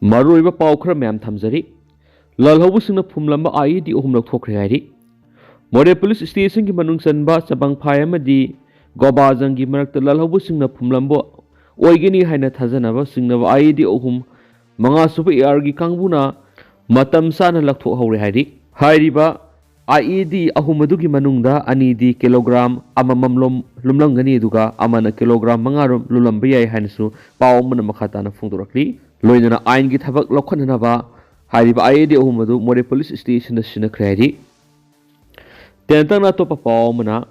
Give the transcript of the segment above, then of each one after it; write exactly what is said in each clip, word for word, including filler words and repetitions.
ꯃꯔꯨꯑꯣꯏꯕ ꯄꯥꯎ ꯈꯔ ꯃꯌꯥꯝ ꯊꯝꯖꯔꯤ꯫ ꯂꯥꯜꯍꯧꯕꯁꯤꯡꯅ ꯐꯨꯝꯂꯝꯕ IED ꯑꯍꯨꯝ ꯂꯧꯊꯣꯛꯈ꯭ꯔꯦ ꯍꯥꯏꯔꯤ꯫ ꯃꯣꯔꯦ ꯄꯨꯂꯤꯁ ꯁ꯭ꯇꯦꯁꯟꯒꯤ ꯃꯅꯨꯡ ꯆꯟꯕ ꯆꯕꯪꯐꯥꯏ ꯑꯃꯗꯤ ꯒꯣꯕꯥꯖꯪꯒꯤ ꯃꯔꯛꯇ ꯂꯥꯜꯍꯧꯕꯁꯤꯡꯅ ꯐꯨꯝꯂꯝꯕ ꯑꯣꯏꯒꯅꯤ ꯍꯥꯏꯅ ꯊꯥꯖꯅꯕ ꯆꯤꯡꯅꯕ IED ꯑꯍꯨꯝ ꯃꯉꯥꯁꯨꯕ ARꯒꯤ ꯀꯥꯡꯕꯨꯅ ꯃꯇꯝ ꯆꯥꯅ ꯂꯧꯊꯣꯛꯍꯧꯔꯦ ꯍꯥꯏꯔꯤ꯫ ꯍꯥꯏꯔꯤꯕ IED ꯑꯍꯨꯝ ꯑꯗꯨꯒꯤ ꯃꯅꯨꯡꯗ ꯑꯅꯤꯗꯤ ꯀꯤꯂꯣꯒ꯭ꯔꯥꯝ ꯑꯃꯃꯝ ꯂꯨꯝ-, ꯂꯨꯝꯂꯝꯒꯅꯤ, ꯑꯗꯨꯒ ꯑꯃꯅ ꯀꯤꯂꯣꯒ꯭ꯔꯥꯝ ꯃꯉꯥ ꯔꯣꯝ ꯂꯨꯝꯂꯝꯕ ꯌꯥꯏ ꯍꯥꯏꯅꯁꯨ ꯄꯥꯎ ꯑꯃꯅ ꯃꯈꯥ ꯇꯥꯅ ꯐꯣꯡꯗꯣꯔꯛꯂꯤ꯫ ꯂꯣꯏꯅꯅ ꯑꯥꯏꯟꯒꯤ ꯊꯕꯛ ꯂꯧꯈꯠꯅꯅꯕ ꯍꯥꯏꯔꯤꯕ IED ꯑꯍꯨꯝ ꯑꯗꯨ ꯃꯣꯔꯦ ꯄꯨꯂꯤꯁ ꯁ꯭ꯇꯦꯁꯟꯗ ꯁꯤꯟꯅꯈ꯭ꯔꯦ ꯍꯥꯏꯔꯤ꯫ ꯇꯦꯟꯇꯛꯅ ꯑꯇꯣꯞꯄ ꯄꯥꯎ ꯑꯃꯅ,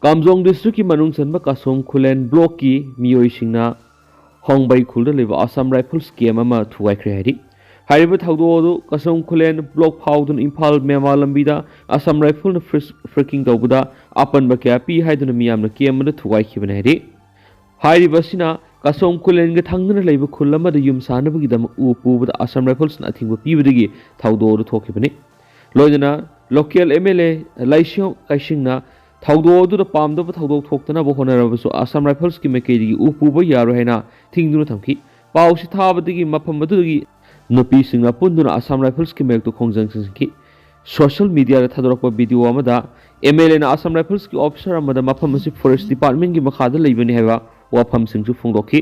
ꯀꯥꯝꯖꯣꯡ ꯗꯤꯁꯇ꯭ꯔꯤꯛꯀꯤ ꯃꯅꯨꯡ ꯆꯟꯕ ꯀꯥꯁꯣꯝ ꯈꯨꯂꯦꯟ ꯕ꯭ꯂꯣꯛꯀꯤ ꯃꯤꯑꯣꯏꯁꯤꯡꯅ ꯍꯣꯡꯕꯩ ꯈꯨꯜꯗ ꯂꯩꯕ ꯑꯁꯥꯝ ꯔꯥꯏꯐꯜꯁ ꯀꯦꯝ ꯑꯃ ꯊꯨꯒꯥꯏꯈ꯭ꯔꯦ ꯍꯥꯏꯔꯤ꯫ ꯍꯥꯏꯔꯤꯕ ꯊꯧꯗꯣꯛ ꯑꯗꯨ ꯀꯥꯁꯣꯝ ꯈꯨꯂꯦꯟ ꯕ꯭ꯂꯣꯛ ꯐꯥꯎꯗꯨꯅ ꯏꯝꯐꯥꯜ ꯃꯦꯃꯥ ꯂꯝꯕꯤꯗ ꯑꯁꯥꯝ ꯔꯥꯏꯐꯜꯅ ꯐ꯭ꯔꯤꯁ-, ꯐ꯭ꯔꯤꯀꯤꯡ ꯇꯧꯕꯗ ꯑꯄꯟꯕ ꯀꯌꯥ ꯄꯤ ꯍꯥꯏꯗꯨꯅ ꯃꯤꯌꯥꯝꯅ ꯀꯦꯝ ꯑꯗꯨ ꯊꯨꯒꯥꯏꯈꯤꯕꯅꯤ ꯍꯥꯏꯔꯤ꯫ ꯍꯥꯏꯔꯤꯕ ꯑꯁꯤꯅ ꯀꯥꯁꯣꯝ ꯈꯨꯂꯦꯟꯒ ꯊꯪꯅꯅ ꯂꯩꯕ ꯈꯨꯜ ꯑꯃꯗ ꯌꯨꯝ ꯁꯥꯅꯕꯒꯤꯗꯃꯛ ꯎ ꯄꯨꯕꯗ ꯑꯁꯥꯝ ꯔꯥꯏꯐꯜꯁꯅ ꯑꯊꯤꯡꯕ ꯄꯤꯕꯗꯒꯤ ꯊꯧꯗꯣꯛ ꯑꯗꯨ ꯊꯣꯛꯈꯤꯕꯅꯤ꯫ ꯂꯣꯏꯅꯅ ꯂꯣꯀꯦꯜ MLA ꯂꯥꯏꯁ꯭ꯔꯝ ꯀꯥꯏꯁꯤꯡꯅ ꯊꯧꯗꯣꯛ ꯑꯗꯨꯗ ꯄꯥꯝꯗꯕ ꯊꯧꯗꯣꯛ ꯊꯣꯛꯇꯅꯕ ꯍꯣꯠꯅꯔꯕꯁꯨ ꯑꯁꯥꯝ ꯔꯥꯏꯐꯜꯁꯀꯤ ꯃꯥꯏꯀꯩꯗꯒꯤ ꯎ ꯄꯨꯕ ꯌꯥꯔꯣꯏ ꯍꯥꯏꯅ ꯊꯤꯡꯗꯨꯅ ꯊꯝꯈꯤ꯫ ꯄꯥꯎꯁꯤ ꯊꯥꯕꯗꯒꯤ ꯃꯐꯝ ꯑꯗꯨꯗꯒꯤ ꯅꯨꯄꯤꯁꯤꯡꯅ ꯄꯨꯟꯗꯨꯅ ꯑꯁꯥꯝ ꯔꯥꯏꯐꯜꯁꯀꯤ ꯃꯥꯌꯣꯛꯇ ꯈꯣꯡꯖꯪ ꯆꯪꯁꯤꯟꯈꯤ꯫ ꯁꯣꯁꯤꯌꯦꯜ ꯃꯤꯗꯤꯌꯥꯗ ꯊꯥꯗꯣꯔꯛꯄ ꯚꯤꯗꯤꯑꯣ ꯑꯃꯗ MLAꯅ ꯑꯁꯥꯝ ꯔꯥꯏꯐꯜꯁꯀꯤ ꯑꯣꯐꯤꯁꯥꯔ ꯑꯃꯗ ꯃꯐꯝ ꯑꯁꯤ ꯐꯣꯔꯦꯁ ꯗꯤꯄꯥꯔꯠꯃꯦꯟꯒꯤ ꯃꯈꯥꯗ ꯂꯩꯕꯅꯤ ꯍꯥꯏꯕ ꯋꯥꯐꯝꯁꯤꯡꯁꯨ ꯐꯣꯡꯗꯣꯛꯈꯤ꯫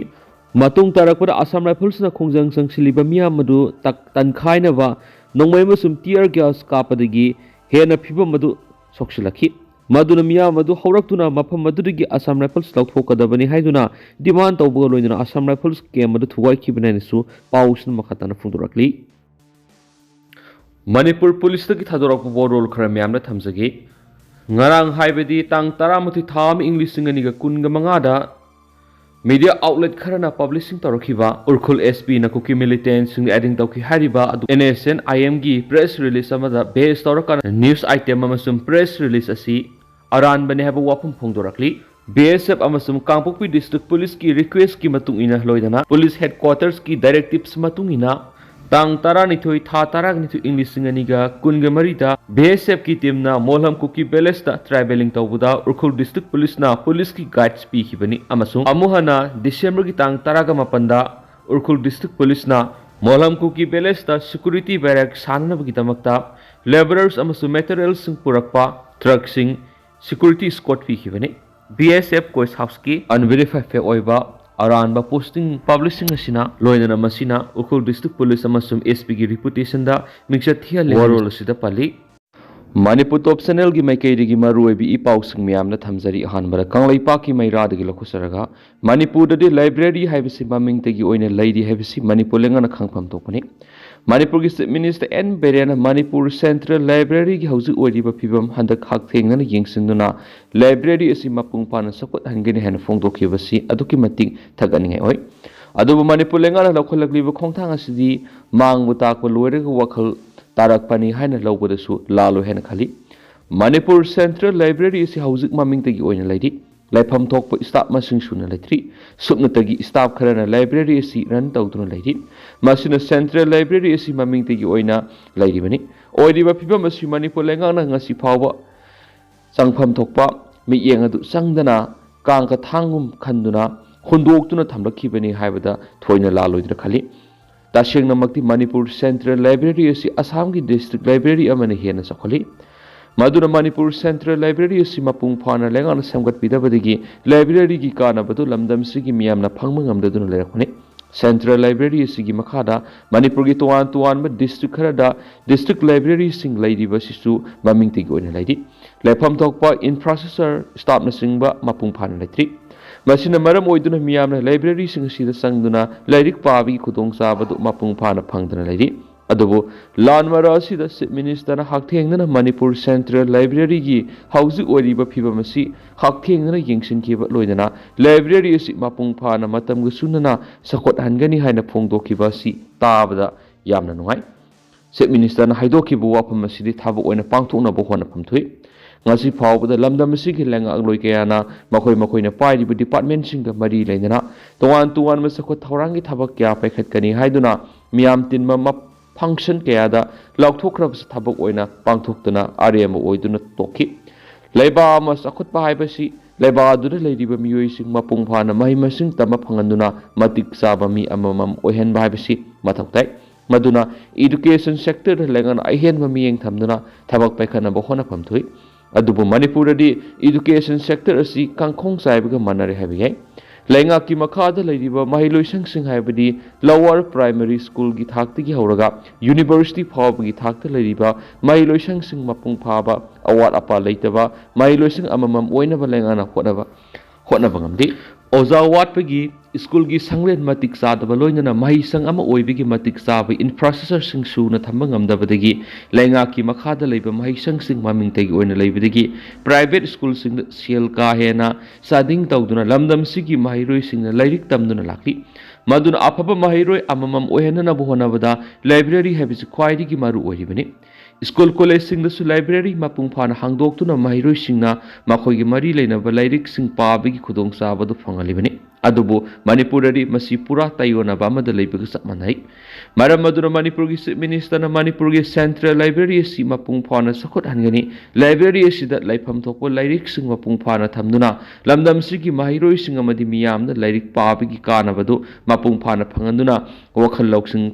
ꯃꯇꯨꯡ ꯇꯥꯔꯛꯄꯗ ꯑꯁꯥꯝ ꯔꯥꯏꯐꯜꯁꯅ ꯈꯣꯡꯖꯪ ꯆꯪꯁꯤꯜꯂꯤꯕ ꯃꯤꯌꯥꯝ ꯑꯗꯨ ꯇꯛ-, ꯇꯟꯈꯥꯏꯅꯕ ꯅꯣꯡꯃꯩ ꯑꯃꯁꯨꯡ tear gas ꯀꯥꯞꯄꯗꯒꯤ ꯍꯦꯟꯅ ꯐꯤꯕꯝ ꯑꯗꯨ ꯁꯣꯛꯁꯤꯜꯂꯛꯈꯤ꯫ ꯃꯗꯨꯅ ꯃꯤꯌꯥꯝ ꯑꯗꯨ ꯍꯧꯔꯛꯇꯨꯅ ꯃꯐꯝ ꯑꯗꯨꯗꯒꯤ ꯑꯁꯥꯝ ꯔꯥꯏꯐꯜꯁ ꯂꯧꯊꯣꯛꯀꯗꯕꯅꯤ ꯍꯥꯏꯗꯨꯅ ꯗꯤꯃꯥꯟ ꯇꯧꯕꯒ ꯂꯣꯏꯅꯅ ꯑꯁꯥꯝ ꯔꯥꯏꯐꯜꯁ ꯀꯦꯝ ꯑꯗꯨ ꯊꯨꯒꯥꯏꯈꯤꯕꯅꯤ ꯍꯥꯏꯅꯁꯨ ꯄꯥꯎꯁꯤꯅ ꯃꯈꯥ ꯇꯥꯅ ꯐꯣꯡꯗꯣꯔꯛꯂꯤ꯫ ꯃꯅꯤꯄꯨꯔ ꯄꯨꯂꯤꯁꯇꯒꯤ ꯊꯥꯗꯣꯔꯛꯄ ꯋꯥꯔꯣꯜ ꯈꯔ ꯃꯌꯥꯝꯅ ꯊꯝꯖꯒꯦ꯫ ꯉꯔꯥꯡ, ꯍꯥꯏꯕꯗꯤ ꯇꯥꯡ ꯇꯔꯥꯃꯥꯊꯣꯏ ꯊꯥ ꯑꯃ ꯏꯪ ꯂꯤꯁꯤꯡ ꯑꯅꯤꯒ ꯀꯨꯟꯒ ꯃꯉꯥꯗ media outlet ꯈꯔꯅ publishing ꯇꯧꯔꯛꯈꯤꯕ ꯎꯔꯈꯨꯜ SPꯅ ꯀꯨꯀꯤ militantꯁꯤꯡ ꯑꯦꯗꯤꯡ ꯇꯧꯈꯤ ꯍꯥꯏꯔꯤꯕ ꯑꯗꯨ NSCN-IMꯒꯤ press release ꯑꯃꯗ base ꯇꯧꯔꯀꯥꯟꯗ news item ꯑꯃꯁꯨꯡ press release ꯑꯁꯤ ꯑꯔꯥꯟꯕꯅꯤ ꯍꯥꯏꯕ ꯋꯥꯐꯝ ꯐꯣꯡꯗꯣꯔꯛꯂꯤ꯫ BSF ꯑꯃꯁꯨꯡ ꯀꯥꯡꯄꯣꯛꯄꯤ district policeꯀꯤ requestꯀꯤ ꯃꯇꯨꯡ ꯏꯟꯅ ꯂꯣꯏꯅꯅ police headquartersꯀꯤ directives ꯃꯇꯨꯡ ꯏꯟꯅ ꯇꯥꯡ ꯇꯔꯥꯅꯤꯊꯣꯏ ꯊꯥ ꯇꯔꯥꯅꯤꯊꯣꯏ ꯏꯪ ꯂꯤꯁꯤꯡ ꯑꯅꯤꯒ ꯀꯨꯟꯒ ꯃꯔꯤꯗ BSFꯀꯤ teamꯅ ꯃꯣꯜꯍꯝ ꯀꯨꯀꯤ villageꯇ travelling ꯇꯧꯕꯗ ꯎꯔꯈꯨꯜ district policeꯅ policeꯀꯤ guides ꯄꯤꯈꯤꯕꯅꯤ ꯑꯃꯁꯨꯡ ꯑꯃꯨꯛ ꯍꯟꯅ Decemberꯒꯤ ꯇꯥꯡ ꯇꯔꯥꯒ ꯃꯥꯄꯟꯗ ꯎꯔꯈꯨꯜ district policeꯅ ꯃꯣꯂꯝ ꯀꯨꯀꯤ ꯚꯤꯂꯦꯖꯇ ꯁꯦꯀ꯭ꯌꯨꯔꯤꯇꯤ ꯕꯦꯔꯦꯛ ꯁꯥꯅꯅꯕꯒꯤꯗꯃꯛꯇ ꯂꯦꯕꯔꯔꯁ ꯑꯃꯁꯨꯡ ꯃꯦꯇꯔꯤꯌꯦꯜꯁꯤꯡ ꯄꯨꯔꯛꯄ ꯇ꯭ꯔꯛꯁꯤꯡ ꯁꯦꯀ꯭ꯌꯨꯔꯤꯇꯤ ꯏꯁꯀꯣꯔꯠ ꯄꯤꯈꯤꯕꯅꯤ꯫ ꯕꯤ ꯑꯦꯁ ꯑꯦꯐ ꯀꯣꯁ ꯍꯥꯎꯁꯀꯤ ꯑꯟꯚꯦꯔꯤꯐꯥꯏ ꯐꯦꯛ ꯑꯣꯏꯕ ꯑꯔꯥꯟꯕ ꯄꯣꯁꯇꯤꯡ ꯄꯕ꯭ꯂꯤꯁꯤꯡ ꯑꯁꯤꯅ ꯂꯣꯏꯅꯅ ꯃꯁꯤꯅ ꯎꯈ꯭ꯔꯨꯜ ꯗꯤꯁꯇ꯭ꯔꯤꯛ ꯄꯨꯂꯤꯁ ꯑꯃꯁꯨꯡ ꯑꯦꯁ ꯄꯤꯒꯤ ꯔꯤꯄꯨꯇꯦꯁꯟꯗ ꯃꯤꯡꯆꯠ ꯊꯤꯍꯜꯂꯦ꯫ ꯋꯥꯔꯣꯜ ꯑꯁꯤꯗ ꯄꯜꯂꯤ꯫ ꯃꯅꯤꯄꯨꯔ ꯇꯣꯞ ꯆꯦꯅꯦꯜꯒꯤ ꯃꯥꯏꯀꯩꯗꯒꯤ ꯃꯔꯨꯑꯣꯏꯕ ꯏ ꯄꯥꯎꯁꯤꯡ ꯃꯌꯥꯝꯅ ꯊꯝꯖꯔꯤ꯫ ꯑꯍꯥꯟꯕꯗ ꯀꯪꯂꯩꯄꯥꯛꯀꯤ ꯃꯩꯔꯥꯗꯒꯤ ꯂꯧꯈꯠꯆꯔꯒ, ꯃꯅꯤꯄꯨꯔꯗꯗꯤ ꯂꯥꯏꯕ꯭ꯔꯦꯔꯤ ꯍꯥꯏꯕꯁꯤ ꯃꯃꯤꯡꯇꯒꯤ ꯑꯣꯏꯅ ꯂꯩꯔꯤ ꯍꯥꯏꯕꯁꯤ ꯃꯅꯤꯄꯨꯔ ꯂꯩꯉꯥꯛꯅ ꯈꯪꯐꯝ ꯊꯣꯛꯄꯅꯤ꯫ ꯃꯅꯤꯄꯨꯔꯒꯤ ꯆꯤꯐ ꯃꯤꯅꯤꯁꯇꯔ ꯑꯦꯟ ꯕꯤꯔꯦꯟꯅ ꯃꯅꯤꯄꯨꯔ ꯁꯦꯟꯇ꯭ꯔꯦꯜ ꯂꯥꯏꯕ꯭ꯔꯦꯔꯤꯒꯤ ꯍꯧꯖꯤꯛ ꯑꯣꯏꯔꯤꯕ ꯐꯤꯕꯝ ꯍꯟꯗꯛ ꯍꯛꯊꯦꯡꯅꯅ ꯌꯦꯡꯁꯤꯟꯗꯨꯅ ꯂꯥꯏꯕ꯭ꯔꯦꯔꯤ ꯑꯁꯤ ꯃꯄꯨꯡ ꯐꯥꯅ ꯆꯥꯎꯈꯠꯍꯟꯒꯅꯤ ꯍꯥꯏꯅ ꯐꯣꯡꯗꯣꯛꯈꯤꯕꯁꯤ ꯑꯗꯨꯛꯀꯤ ꯃꯇꯤꯛ ꯊꯥꯒꯠꯅꯤꯡꯉꯥꯏ ꯑꯣꯏ꯫ ꯑꯗꯨꯕꯨ ꯃꯅꯤꯄꯨꯔ ꯂꯩꯉꯥꯛꯅ ꯂꯧꯈꯠꯂꯛꯂꯤꯕ ꯈꯣꯡꯊꯥꯡ ꯑꯁꯤꯗꯤ ꯃꯥꯡꯕ ꯇꯥꯛꯄ ꯂꯣꯏꯔꯒ ꯋꯥꯈꯜ ꯇꯥꯔꯛꯄꯅꯤ ꯍꯥꯏꯅ ꯂꯧꯕꯗꯁꯨ ꯂꯥꯜꯂꯣꯏ ꯍꯥꯏꯅ ꯈꯜꯂꯤ꯫ ꯃꯅꯤꯄꯨꯔ ꯁꯦꯟꯇ꯭ꯔꯦꯜ ꯂꯥꯏꯕ꯭ꯔꯦꯔꯤ ꯑꯁꯤ ꯍꯧꯖꯤꯛ ꯃꯃꯤꯡꯇꯒꯤ ꯑꯣꯏꯅ ꯂꯩꯔꯤ꯫ ꯂꯩꯐꯝ ꯊꯣꯛꯄ ꯁ꯭ꯇꯥꯐ ꯃꯁꯤꯡ ꯁꯨꯅ ꯂꯩꯇ꯭ꯔꯤ꯫ ꯁꯨꯞꯅꯇꯒꯤ ꯁ꯭ꯇꯥꯐ ꯈꯔꯅ ꯂꯥꯏꯕ꯭ꯔꯦꯔꯤ ꯑꯁꯤ ꯔꯟ ꯇꯧꯗꯨꯅ ꯂꯩꯔꯤ꯫ ꯃꯁꯤꯅ ꯁꯦꯟꯇ꯭ꯔꯦꯜ ꯂꯥꯏꯕ꯭ꯔꯦꯔꯤ ꯑꯁꯤ ꯃꯃꯤꯡꯇꯒꯤ ꯑꯣꯏꯅ ꯂꯩꯔꯤꯕꯅꯤ꯫ ꯑꯣꯏꯔꯤꯕ ꯐꯤꯕꯝ ꯑꯁꯤ ꯃꯅꯤꯄꯨꯔ ꯂꯩꯉꯥꯛꯅ ꯉꯁꯤ ꯐꯥꯎꯕ ꯆꯪꯐꯝ ꯊꯣꯛꯄ ꯃꯤꯠꯌꯦꯡ ꯑꯗꯨ ꯆꯪꯗꯅ ꯀꯥꯡꯀ ꯊꯥꯡꯒꯨꯝ ꯈꯟꯗꯨꯅ ꯍꯨꯟꯗꯣꯛꯇꯨꯅ ꯊꯝꯂꯛꯈꯤꯕꯅꯤ ꯍꯥꯏꯕꯗ ꯊꯣꯏꯅ ꯂꯥꯜꯂꯣꯏꯗ꯭ꯔꯥ ꯈꯜꯂꯤ꯫ ꯇꯁꯦꯡꯅꯃꯛꯇꯤ ꯃꯅꯤꯄꯨꯔ ꯁꯦꯟꯇ꯭ꯔꯦꯜ ꯂꯥꯏꯕ꯭ꯔꯦꯔꯤ ꯑꯁꯤ ꯑꯁꯥꯝꯒꯤ ꯗꯤꯁꯇ꯭ꯔꯤꯛ ꯂꯥꯏꯕ꯭ꯔꯦꯔꯤ ꯑꯃꯅ ꯍꯦꯟꯅ ꯆꯥꯎꯈꯠꯂꯤ꯫ ꯃꯗꯨꯅ ꯃꯅꯤꯄꯨꯔ ꯁꯦꯟꯇ꯭ꯔꯦꯜ ꯂꯥꯏꯕ꯭ꯔꯦꯔꯤ ꯑꯁꯤ ꯃꯄꯨꯡ ꯐꯥꯅ ꯂꯩꯉꯥꯛꯅ ꯁꯦꯝꯒꯠꯄꯤꯗꯕꯗꯒꯤ ꯂꯥꯏꯕ꯭ꯔꯦꯔꯤꯒꯤ ꯀꯥꯟꯅꯕꯗꯨ ꯂꯝꯗꯝꯁꯤꯒꯤ ꯃꯤꯌꯥꯝꯅ ꯐꯪꯕ ꯉꯝꯗꯗꯨꯅ ꯂꯩꯔꯛꯄꯅꯤ꯫ ꯁꯦꯟꯇ꯭ꯔꯦꯜ ꯂꯥꯏꯕ꯭ꯔꯦꯔꯤ ꯑꯁꯤꯒꯤ ꯃꯈꯥꯗ ꯃꯅꯤꯄꯨꯔꯒꯤ ꯇꯣꯉꯥꯟ ꯇꯣꯉꯥꯟꯕ ꯗꯤꯁꯇ꯭ꯔꯤꯛ ꯈꯔꯗ ꯗꯤꯁꯇ꯭ꯔꯤꯛ ꯂꯥꯏꯕ꯭ꯔꯦꯔꯤꯁꯤꯡ ꯂꯩꯔꯤꯕꯁꯤꯁꯨ ꯃꯃꯤꯡꯇꯒꯤ ꯑꯣꯏꯅ ꯂꯩꯔꯤ꯫ ꯂꯩꯐꯝ ꯊꯣꯛꯄ ꯏꯟꯐ꯭ꯔꯥꯁ꯭ꯇ꯭ꯔꯛꯆꯔ, ꯁ꯭ꯇꯥꯐꯅꯆꯤꯡꯕ ꯃꯄꯨꯡ ꯐꯥꯅ ꯂꯩꯇ꯭ꯔꯤ꯫ ꯃꯁꯤꯅ ꯃꯔꯝ ꯑꯣꯏꯗꯨꯅ ꯃꯤꯌꯥꯝꯅ ꯂꯥꯏꯕ꯭ꯔꯦꯔꯤꯁꯤꯡ ꯑꯁꯤꯗ ꯆꯪꯗꯨꯅ ꯂꯥꯏꯔꯤꯛ ꯄꯥꯕꯒꯤ ꯈꯨꯗꯣꯡꯆꯥꯕꯗꯨ ꯃꯄꯨꯡ ꯐꯥꯅ ꯐꯪꯗꯅ ꯂꯩꯔꯤ꯫ ꯑꯗꯨꯕꯨ ꯂꯥꯟ ꯃꯔꯛ ꯑꯁꯤꯗ ꯆꯤꯐ ꯃꯤꯅꯤꯁꯇꯔꯅ ꯍꯛꯊꯦꯡꯅꯅ ꯃꯅꯤꯄꯨꯔ ꯁꯦꯟꯇ꯭ꯔꯦꯜ ꯂꯥꯏꯕ꯭ꯔꯦꯔꯤꯒꯤ ꯍꯧꯖꯤꯛ ꯑꯣꯏꯔꯤꯕ ꯐꯤꯕꯝ ꯑꯁꯤ ꯍꯛꯊꯦꯡꯅꯅ ꯌꯦꯡꯁꯤꯟꯈꯤꯕ ꯂꯣꯏꯅꯅ ꯂꯥꯏꯕ꯭ꯔꯦꯔꯤ ꯑꯁꯤ ꯃꯄꯨꯡ ꯐꯥꯅ ꯃꯇꯝꯒ ꯆꯨꯅꯅ ꯆꯥꯎꯈꯠꯍꯟꯒꯅꯤ ꯍꯥꯏꯅ ꯐꯣꯡꯗꯣꯛꯈꯤꯕ ꯑꯁꯤ ꯇꯥꯕꯗ ꯌꯥꯝꯅ ꯅꯨꯡꯉꯥꯏ꯫ ꯆꯤꯐ ꯃꯤꯅꯤꯁꯇꯔꯅ ꯍꯥꯏꯗꯣꯛꯈꯤꯕ ꯋꯥꯐꯝ ꯑꯁꯤꯗꯤ ꯊꯕꯛ ꯑꯣꯏꯅ ꯄꯥꯡꯊꯣꯛꯅꯕ ꯍꯣꯠꯅꯐꯝ ꯊꯣꯛꯏ꯫ ꯉꯁꯤ ꯐꯥꯎꯕꯗ ꯂꯝꯗꯝ ꯑꯁꯤꯒꯤ ꯂꯩꯉꯥꯛꯂꯣꯏ ꯀꯌꯥꯅ ꯃꯈꯣꯏ ꯃꯈꯣꯏꯅ ꯄꯥꯏꯔꯤꯕ ꯗꯤꯄꯥꯔꯠꯃꯦꯟꯁꯤꯡꯒ ꯃꯔꯤ ꯂꯩꯅꯅ ꯇꯣꯉꯥꯟ ꯇꯣꯉꯥꯟꯕ ꯆꯥꯎꯈꯠ ꯊꯧꯔꯥꯡꯒꯤ ꯊꯕꯛ ꯀꯌꯥ ꯄꯥꯏꯈꯠꯀꯅꯤ ꯍꯥꯏꯗꯨꯅ ꯃꯤꯌꯥꯝ ꯇꯤꯟꯕ ꯃ-, ꯐꯪꯁꯟ ꯀꯌꯥꯗ ꯂꯥꯎꯊꯣꯛꯈ꯭ꯔꯕꯁꯨ ꯊꯕꯛ ꯑꯣꯏꯅ ꯄꯥꯡꯊꯣꯛꯇꯨꯅ ꯑꯔꯦꯝꯕ ꯑꯣꯏꯗꯨꯅ ꯇꯣꯛꯈꯤ꯫ ꯂꯩꯕꯥꯛ ꯑꯃ ꯆꯥꯎꯈꯠꯄ ꯍꯥꯏꯕꯁꯤ ꯂꯩꯕꯥꯛ ꯑꯗꯨꯗ ꯂꯩꯔꯤꯕ ꯃꯤꯑꯣꯏꯁꯤꯡ ꯃꯄꯨꯡ ꯐꯥꯅ ꯃꯍꯩ ꯃꯁꯤꯡ ꯇꯝꯕ ꯐꯪꯍꯟꯗꯨꯅ ꯃꯇꯤꯛ ꯆꯥꯕ ꯃꯤ ꯑꯃꯃꯝ ꯑꯣꯏꯍꯟꯕ ꯍꯥꯏꯕꯁꯤ ꯃꯊꯧ ꯇꯥꯏ꯫ ꯃꯗꯨꯅ education sector ꯗ ꯂꯩꯉꯥꯛꯅ ꯑꯍꯦꯟꯕ ꯃꯤꯠꯌꯦꯡ ꯊꯝꯗꯨꯅ ꯊꯕꯛ ꯄꯥꯏꯈꯠꯅꯕ ꯍꯣꯠꯅꯐꯝ ꯊꯣꯛꯏ꯫ ꯑꯗꯨꯕꯨ ꯃꯅꯤꯄꯨꯔꯗꯗꯤ education sector ꯑꯁꯤ ꯀꯥꯡꯈꯣꯡ ꯆꯥꯏꯕꯒ ꯃꯥꯟꯅꯔꯦ ꯍꯥꯏꯕ ꯌꯥꯏ꯫ ꯂꯩꯉꯥꯛꯀꯤ ꯃꯈꯥꯗ ꯂꯩꯔꯤꯕ ꯃꯍꯩꯂꯣꯏꯁꯪꯁꯤꯡ ꯍꯥꯏꯕꯗꯤ lower primary school ꯒꯤ ꯊꯥꯛꯇꯒꯤ ꯍꯧꯔꯒ university ꯐꯥꯎꯕꯒꯤ ꯊꯥꯛꯇ ꯂꯩꯔꯤꯕ ꯃꯍꯩꯂꯣꯏꯁꯪꯁꯤꯡ ꯃꯄꯨꯡ ꯐꯥꯕ, ꯑꯋꯥꯠ ꯑꯄꯥ ꯂꯩꯇꯕ ꯃꯍꯩꯂꯣꯏꯁꯪ ꯑꯃꯃꯝ ꯑꯣꯏꯅꯕ ꯂꯩꯉꯥꯛꯅ ꯍꯣꯠꯅꯕ, ꯍꯣꯠꯅꯕ ꯉꯝꯗꯦ꯫ ꯑꯣꯖꯥ ꯋꯥꯠꯄꯒꯤ, ꯁ꯭ꯀꯨꯜꯒꯤ ꯁꯪꯂꯦꯟ ꯃꯇꯤꯛ ꯆꯥꯗꯕ, ꯂꯣꯏꯅꯅ ꯃꯍꯩꯁꯪ ꯑꯃ ꯑꯣꯏꯕꯒꯤ ꯃꯇꯤꯛ ꯆꯥꯕ infrastructure ꯁꯤꯡ ꯁꯨꯅ ꯊꯝꯕ ꯉꯝꯗꯕꯗꯒꯤ ꯂꯩꯉꯥꯛꯀꯤ ꯃꯈꯥꯗ ꯂꯩꯕ ꯃꯍꯩꯁꯪꯁꯤꯡ ꯃꯃꯤꯡꯇꯒꯤ ꯑꯣꯏꯅ ꯂꯩꯕꯗꯒꯤ private school ꯁꯤꯡꯗ ꯁꯦꯜ ꯀꯥ ꯍꯦꯟꯅ ꯆꯥꯗꯤꯡ ꯇꯧꯗꯨꯅ ꯂꯝꯗꯝꯁꯤꯒꯤ ꯃꯍꯩꯔꯣꯏꯁꯤꯡꯅ ꯂꯥꯏꯔꯤꯛ ꯇꯝꯗꯨꯅ ꯂꯥꯛꯂꯤ꯫ ꯃꯗꯨꯅ ꯑꯐꯕ ꯃꯍꯩꯔꯣꯏ ꯑꯃꯃꯝ ꯑꯣꯏꯍꯟꯅꯅꯕ ꯍꯣꯠꯅꯕꯗ library ꯍꯥꯏꯕꯁꯤ ꯈ꯭ꯋꯥꯏꯗꯒꯤ ꯃꯔꯨ ꯑꯣꯏꯔꯤꯕꯅꯤ꯫ ꯁ꯭ꯀꯨꯜ ꯀꯣꯂꯦꯖꯁꯤꯡꯗꯁꯨ library ꯃꯄꯨꯡ ꯐꯥꯅ ꯍꯥꯡꯗꯣꯛꯇꯨꯅ ꯃꯍꯩꯔꯣꯏꯁꯤꯡꯅ ꯃꯈꯣꯏꯒꯤ ꯃꯔꯤ ꯂꯩꯅꯕ ꯂꯥꯏꯔꯤꯛꯁꯤꯡ ꯄꯥꯕꯒꯤ ꯈꯨꯗꯣꯡꯆꯥꯕ ꯑꯗꯨ ꯐꯪꯍꯜꯂꯤꯕꯅꯤ꯫ ꯑꯗꯨꯕꯨ ꯃꯅꯤꯄꯨꯔꯗꯗꯤ ꯃꯁꯤ ꯄꯨꯔꯥ ꯇꯥꯏꯑꯣꯟꯅꯕ ꯑꯃꯗ ꯂꯩꯕꯒ ꯆꯞ ꯃꯥꯟꯅꯩ꯫ ꯃꯔꯝ ꯑꯗꯨꯅ ꯃꯅꯤꯄꯨꯔꯒꯤ Chief Minister ꯅ ꯃꯅꯤꯄꯨꯔꯒꯤ central library ꯑꯁꯤ ꯃꯄꯨꯡ ꯐꯥꯅ ꯆꯥꯎꯈꯠꯍꯟꯒꯅꯤ꯫ Library ꯑꯁꯤꯗ ꯂꯩꯐꯝ ꯊꯣꯛꯄ ꯂꯥꯏꯔꯤꯛꯁꯤꯡ ꯃꯄꯨꯡ ꯐꯥꯅ ꯊꯝꯗꯨꯅ ꯂꯝꯗꯝꯁꯤꯒꯤ ꯃꯍꯩꯔꯣꯏꯁꯤꯡ ꯑꯃꯗꯤ ꯃꯤꯌꯥꯝꯅ ꯂꯥꯏꯔꯤꯛ ꯄꯥꯕꯒꯤ ꯀꯥꯟꯅꯕꯗꯨ ꯃꯄꯨꯡ ꯐꯥꯅ ꯐꯪꯍꯟꯗꯨꯅ ꯋꯥꯈꯜ ꯂꯧꯁꯤꯡ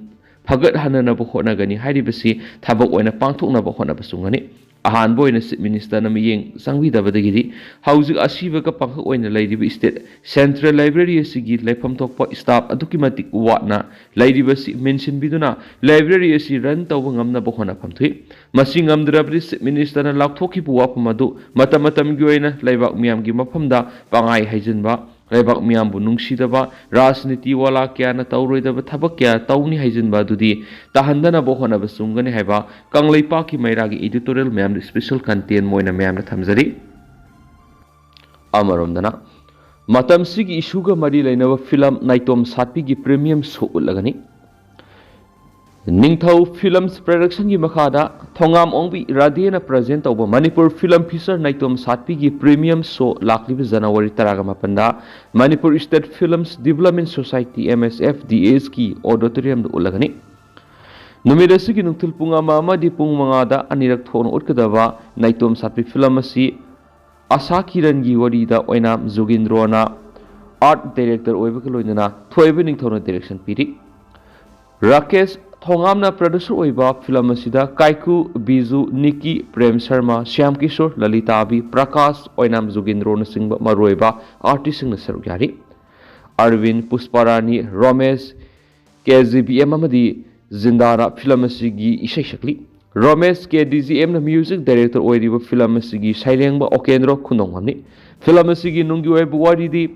ꯐꯒꯠꯍꯟꯅꯅꯕ ꯍꯣꯠꯅꯒꯅꯤ ꯍꯥꯏꯔꯤꯕꯁꯤ ꯊꯕꯛ ꯑꯣꯏꯅ ꯄꯥꯡꯊꯣꯛꯅꯕ ꯍꯣꯠꯅꯕ ꯆꯨꯝꯒꯅꯤ꯫ ꯑꯍꯥꯟꯕ ꯑꯣꯏꯅ Chief Minister ꯅ ꯃꯤꯠꯌꯦꯡ ꯆꯪꯕꯤꯗꯕꯗꯒꯤꯗꯤ ꯍꯧꯖꯤꯛ ꯑꯁꯤꯕꯒ ꯄꯥꯡꯈꯛ ꯑꯣꯏꯅ ꯂꯩꯔꯤꯕ state central library ꯑꯁꯤꯒꯤ ꯂꯩꯐꯝ ꯊꯣꯛꯄ staff ꯑꯗꯨꯛꯀꯤ ꯃꯇꯤꯛ ꯋꯥꯠꯅ ꯂꯩꯔꯤꯕꯁꯤ ꯃꯦꯟꯁꯤꯟꯕꯤꯗꯨꯅ library ꯑꯁꯤ run ꯇꯧꯕ ꯉꯝꯅꯕ ꯍꯣꯠꯅꯐꯝ ꯊꯣꯛꯏ꯫ ꯃꯁꯤ ꯉꯝꯗ꯭ꯔꯕꯗꯤ Chief Minister ꯅ ꯂꯥꯎꯊꯣꯛꯈꯤꯕ ꯋꯥꯐꯝ ꯑꯗꯨ ꯃꯇꯝ ꯃꯇꯝꯒꯤ ꯑꯣꯏꯅ ꯂꯩꯕꯥꯛ ꯃꯤꯌꯥꯝꯒꯤ ꯃꯐꯝꯗ ꯄꯪꯍꯥꯏ ꯍꯥꯏꯖꯤꯟꯕ, ꯂꯩꯕꯥꯛ ꯃꯤꯌꯥꯝꯕꯨ ꯅꯨꯡꯁꯤꯗꯕ, ꯔꯥꯖꯅꯤꯇꯤ ꯋꯥꯂꯥ ꯀꯌꯥꯅ ꯇꯧꯔꯣꯏꯗꯕ ꯊꯕꯛ ꯀꯌꯥ ꯇꯧꯅꯤ ꯍꯥꯏꯖꯤꯟꯕ ꯑꯗꯨꯗꯤ ꯇꯥꯍꯟꯗꯅꯕ ꯍꯣꯠꯅꯕ ꯆꯨꯝꯒꯅꯤ ꯍꯥꯏꯕ ꯀꯪꯂꯩꯄꯥꯛꯀꯤ ꯃꯩꯔꯥꯒꯤ editorial ꯃꯌꯥꯝꯗ special content ꯑꯣꯏꯅ ꯃꯌꯥꯝꯅ ꯊꯝꯖꯔꯤ꯫ ꯑꯃꯔꯣꯝꯗꯅ, ꯃꯇꯝꯁꯤꯒꯤ issue ꯒ ꯃꯔꯤ ꯂꯩꯅꯕ film ꯅꯥꯏꯇꯣꯝ ꯁꯥꯠꯄꯤꯒꯤ premiere show ꯎꯠꯂꯒꯅꯤ꯫ ꯅꯤꯡꯊꯧ Films Production ꯒꯤ ꯃꯈꯥꯗ ꯊꯣꯉꯥꯝ ꯑꯣꯡꯕꯤ ꯔꯥꯙꯦꯅ present ꯇꯧꯕ Manipur film feature ꯅꯥꯏꯇꯣꯝ ꯁꯥꯠꯄꯤꯒꯤ premiere show ꯂꯥꯛꯂꯤꯕ January ꯇꯔꯥꯒ ꯃꯥꯄꯟꯗ Manipur State Films Development Society, M S F D S ꯀꯤ auditorium ꯗ ꯎꯠꯂꯒꯅꯤ꯫ ꯅꯨꯃꯤꯠ ꯑꯁꯤꯒꯤ ꯅꯨꯡꯊꯤꯜ ꯄꯨꯡ ꯑꯃ ꯑꯃꯗꯤ ꯄꯨꯡ ꯃꯉꯥꯗ ꯑꯅꯤꯔꯛ ꯊꯣꯛꯅ ꯎꯠꯀꯗꯕ ꯅꯥꯏꯇꯣꯝ ꯁꯥꯠꯄꯤ film ꯑꯁꯤ ꯑꯁꯥ ꯀꯤꯔꯟꯒꯤ ꯋꯥꯔꯤꯗ ꯑꯣꯏꯅꯥꯝ ꯖꯣꯒꯤꯟꯗ꯭ꯔꯣꯅ art director ꯑꯣꯏꯕꯒ ꯂꯣꯏꯅꯅ ꯊꯣꯏꯕ ꯅꯤꯡꯊꯧꯅ direction ꯄꯤꯔꯤ꯫ ꯔꯥꯀꯦꯁ ꯊꯣꯉꯥꯝꯅ producer ꯑꯣꯏꯕ film ꯑꯁꯤꯗ ꯀꯥꯏꯀꯨ, ꯕꯤꯖꯨ, ꯅꯤꯛꯀꯤ, ꯄ꯭ꯔꯦꯝ ꯁꯔꯃ, ꯁ꯭ꯌꯥꯝ ꯀꯤꯁꯣꯔ, ꯂꯂꯤꯇꯥꯕꯤ, ꯄ꯭ꯔꯀꯥꯁ, ꯑꯣꯏꯅꯥꯝ ꯖꯣꯒꯤꯟꯗ꯭ꯔꯣꯅꯆꯤꯡꯕ ꯃꯔꯨꯑꯣꯏꯕ artistꯁꯤꯡꯅ ꯁꯔꯨꯛ ꯌꯥꯔꯤ꯫ ꯑꯔꯕꯤꯟ, ꯄꯨꯁꯄꯥꯔꯥꯅꯤ, ꯔꯣꯃꯦꯁ, ꯀꯦ ꯖꯤ ꯕꯤ ꯑꯦꯝ ꯑꯃꯗꯤ ꯖꯤꯟꯗꯥꯅ film ꯑꯁꯤꯒꯤ ꯏꯁꯩ ꯁꯛꯂꯤ꯫ ꯔꯣꯃꯦꯁ ꯀꯦ ꯗꯤ ꯖꯤ ꯑꯦꯝꯅ music director ꯑꯣꯏꯔꯤꯕ film ꯑꯁꯤꯒꯤ ꯁꯩꯔꯦꯡꯕ ꯑꯣꯀꯦꯟꯗ꯭ꯔꯣ ꯈꯨꯟꯗꯣꯡꯕꯝꯅꯤ꯫ Film ꯑꯁꯤꯒꯤ ꯅꯨꯡꯒꯤ ꯑꯣꯏꯕ ꯋꯥꯔꯤꯗꯤ